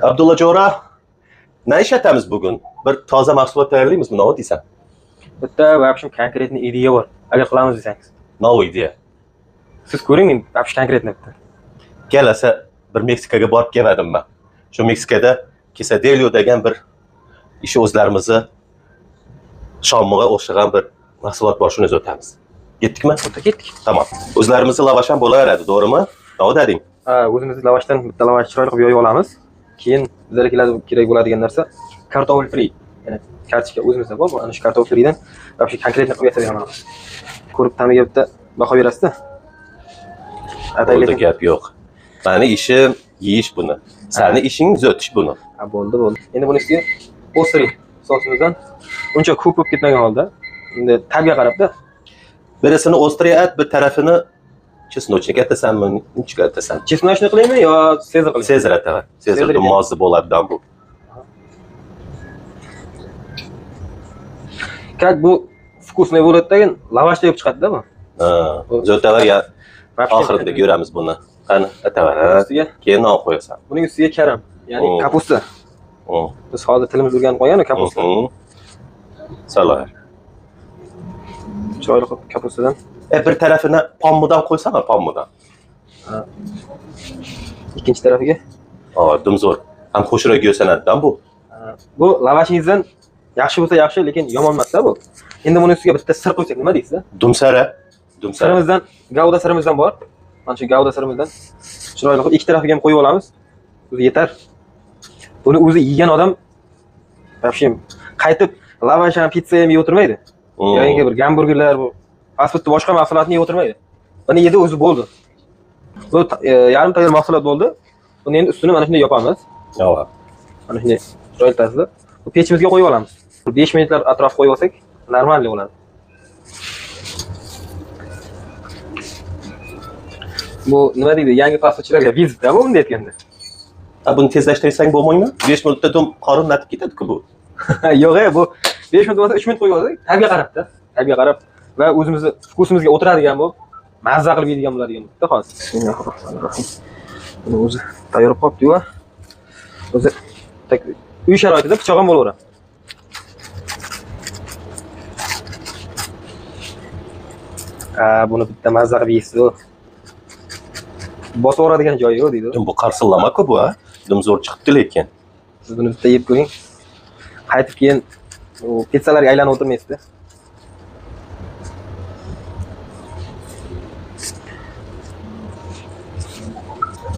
Abdulla jo'ra, ne ishlatamiz bugun? Bir toza mahsulot tayyorlaymizmi, nima deysan? Bitta вообще конкретный ideya bor. Agar qilamiz desangiz. Nima ideya? Siz ko'ring, men вообще конкретный bitta. Kelasa bir Meksikaga borib kelmadim man. Shu Meksikada quesadillo degan bir ishi o'zlarimizni shommiga o'xshagan bir mahsulot bor, shuni o'tamiz. Ketdikmi? O'ta ketdik. Tamom. O'zlarimizni lavash ham bo'laveradi, to'g'rimi? Nima deding? Ha, o'zimiz lavashdan bitta lavash chiroyli qilib yoyib olamiz. Keyin bizlarga keladi kerak bo'ladigan narsa kartof fri. Ya'ni kartoshka o'zimizda bor, ana shu kartof fridan вообще конкретно qilib yasab beraman. Ko'rib ta'miga bitta baho berasiz-da. Bo'ldi, gap yo'q. Mani ishim yeyish buni. Sani ishing zo'tish buni. Ha, bo'ldi, bo'ldi. Endi buni ustiga osri sosimizdan uncha ko'p bo'lib ketmagan holda, endi ta'bga qarab-da. Birisini острый at, bir tarafini чесночник atasanmi, nechuk atasan? Чесночный qilaymi yo sezar qilaymi? Sezar ataman. Sezar Sezar mozzi bo'ladi bu. Как bu вкусный bo'ladi degan lavashda yeb chiqadi-da bu. Ha, zo'tavar ya oxirida ko'ramiz buni. Qani, atavar. Ha. Ustiga Keyin non qo'yasan. buning ustiga karam, ya'ni kapusta. Biz hozir tilimiz o'rganib qolgan kapusta. Salar. Chiroyli qilib kapustadan. Bir tarafini pommudan qo'ysana, pommudan. Ikkinchi tarafiga. Aa, dim zo'r. Ham qo'shira ko'rsanadi bu. Bu lavashingizdan yaxshi bo'lsa yaxshi, lekin yomon emas-da bu. Endi buni ustiga bitta sir qo'ysak nima deysiz? Dumsara. Dumsara. Sirimizdan, gavda sirimizdan bor. Mana shu gavda sirimizdan chiroyli qilib ikki tarafiga ham qo'yib olamiz. O'zi yetar. Buni o'zi yegan odam вообще qaytib lavash ham, pitsa ham yeb o'tirmaydi. Yoki bir gamburgerlar, bu fast foodda boshqa mahsulotni yeb o'tirmaydi. Buni yedi o'zi bo'ldi. Bu yarim tayyor mahsulot bo'ldi. Buni endi ustini mana shunday yopamiz. Yova. Mana shunday chiroyli tarzda. Bu pechimizga qo'yib olamiz. 5 minutlar atrof qo'yib olsak, normal bo'ladi. Bu nima deydi? Yangi fast foodchilarga vizit-da bu bunday aytganda. Ha, buni tezlashtirsang bo'lmaymi? 5 minutda dum qorin natib ketadi-ku bu. Yo'q, bu 5 minut bo'lsa 3 minut qo'yib olsak, ta'bga qarab-da. Ta'bga qarab va o'zimizni vkusimizga o'tiradigan bo'lib, mazza qilib yeydigan bo'ladigan bo'libdi hozir. Bismillahirrohmanirrohim. Buni o'zi tayyor qolibdi-yu. O'zi tak uy sharoitida pichoq ham bo'laveradi. Ha, buni bitta mazza qilib yeysiz-u. Bosaveradigan joyi yo'q deydi. Bu qarsillama-ku bu, ha? Dim zo'r chiqibdi lekin. Siz buni bitta yeb ko'ring. Qaytib keyin u pitsalarga aylanib o'tirmaysiz-da.